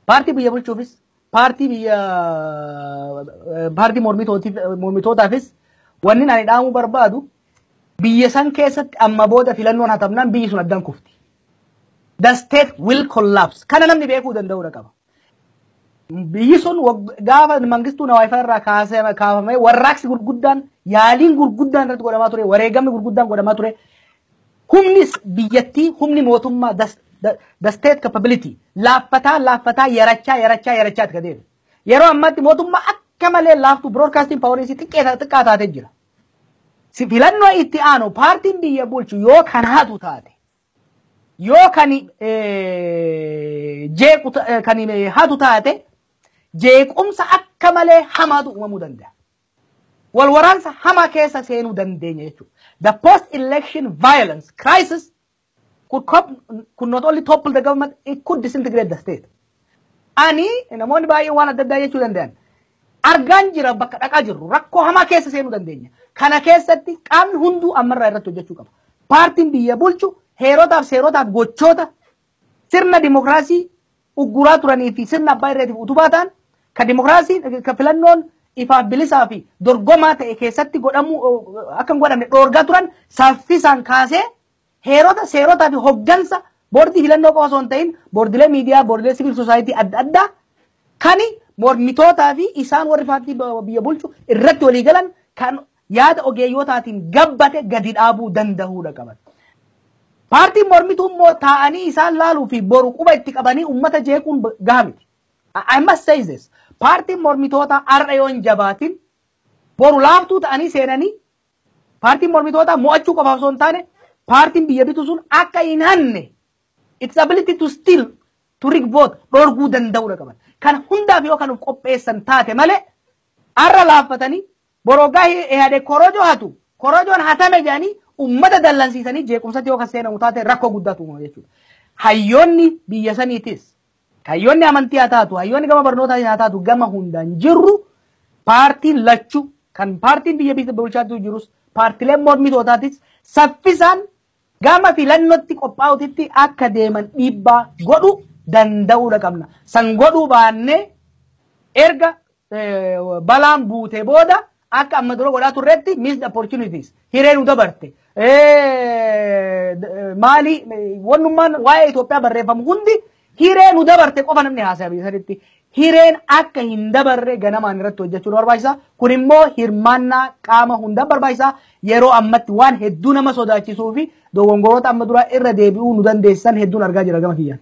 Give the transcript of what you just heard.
Paartii biyya bulchuufis, paartii biyya paartii mormitootaafis wanni ani dhaamuu barbaadu, biyya san keessatti amma booda filannoon hatamnaan biyyi sun addaan kufti. The state will collapse. Kana namni beekuu danda'uudha qaba. Biyyi sun gaafa Mangistuu Nawaayifaa irraa kaafamee warraaqsi gurguddaan, yaaliin gurguddaan irratti godhamaa ture, wareegamni gurguddaan godhamaa ture. Humni biyyattii, humni mootummaa, the state capability laaffataa laaffataa, yarachaa yarachaa yarachaa itti deeme. Yeroo ammaatti mootummaa akka malee laaftu, broadcasting power isii xiqqaa taatee jira. Filannoo itti aanu paartiin biyya bulchu yoo kan hatu taate, yoo kan jeequ, kan hatu taate, jeequmsa akka malee hamaatu uumamuu danda'a. Wal waraansa hamaa keessa seenuu dandeenya jechuudha. The post-election violence crisis could not only topple the government, it could disintegrate the state. Ani namoonni baay'een waan adda addaa jechuu danda'an. Argaan jira, bakka dhaqaa jirru rakkoo hamaa keessa seenuu dandeenya. Kana keessatti qaamni hunduu ammarraa irratti hojjechuu qaba. Paartiin biyya bulchu heerotaaf, seerotaaf, gochoota sirna dimokiraasii ugguraa turanii fi sirna abbaa irreetiif utubaa ta'an, kan dimokiraasii, kan filannoon ifaaf bilisaa fi dorgomaa ta'e keessatti godhamuu akka hin godhamne dhoorgaa turan saffisaan kaasee, heerota, seerotaa fi hoggansa boordii filannoo qofa osoo hin ta'in, boordilee miidiyaa, boordilee civil society adda addaa kan mormitootaa fi isaan warri paartii biyya bulchu irratti walii galan, kan yaada ogeeyyootaatiin gabbate gadi dhaabuu danda'uudha qaban. Paartiin mormituu immoo taa'anii isaan laaluu fi boru quba itti qabanii uummata jeequun gaha miti. I must say this. Paartiin mormitoota har'a yoo hin jabaatin, boru laaftuu ta'anii seenanii paartiin mormitoota mo'achuu qofaaf osoo hin taane, paartiin biyya bitu sun akka hin hanne, its ability to steal, to rig vote dhorkuu danda'uudha qaban. Kan hundaaf yoo kan of qopheessan taate malee, har'a laaffatanii boroggaa yaade korojoo hatu, korojoon hatame jedhanii ummata dallansiisanii jeequmsatti yoo kan seenamu taate, rakkoo guddaatu uumama jechuudha. Hayyoonni biyya saniitis, hayyoonni amantii haa taatu, hayyoonni gama barnootaa haa taatu, gama hundaan jirru, paartiin lachuu, kan paartiin biyya bulchaatu jirus, paartileen mormitootaatis saffisaan gama filannootti qophaa'utitti akka deeman dhiibbaa godhu danda'uudha qabna. San godhuu baannee, erga balaan buute booda akka amma dura godhaa turretti missed opportunities, hiree nu dabarte. Maali, wannummaan waa'ee Itoophiyaa barreeffamu hundi hiree nu dabarte qofa namni haasa'e biyya sanitti. Hireen akka hin dabarre ganamaan irratti hojjechuu nu barbaachisa. Kun immoo hirmaannaa qaama hundaa barbaachisa. Yeroo ammatti waan hedduu nama sodaachisuu fi dogongoroota amma duraa irra deebi'uu nu dandeessisan hedduun argaa jira gama kiyyaan.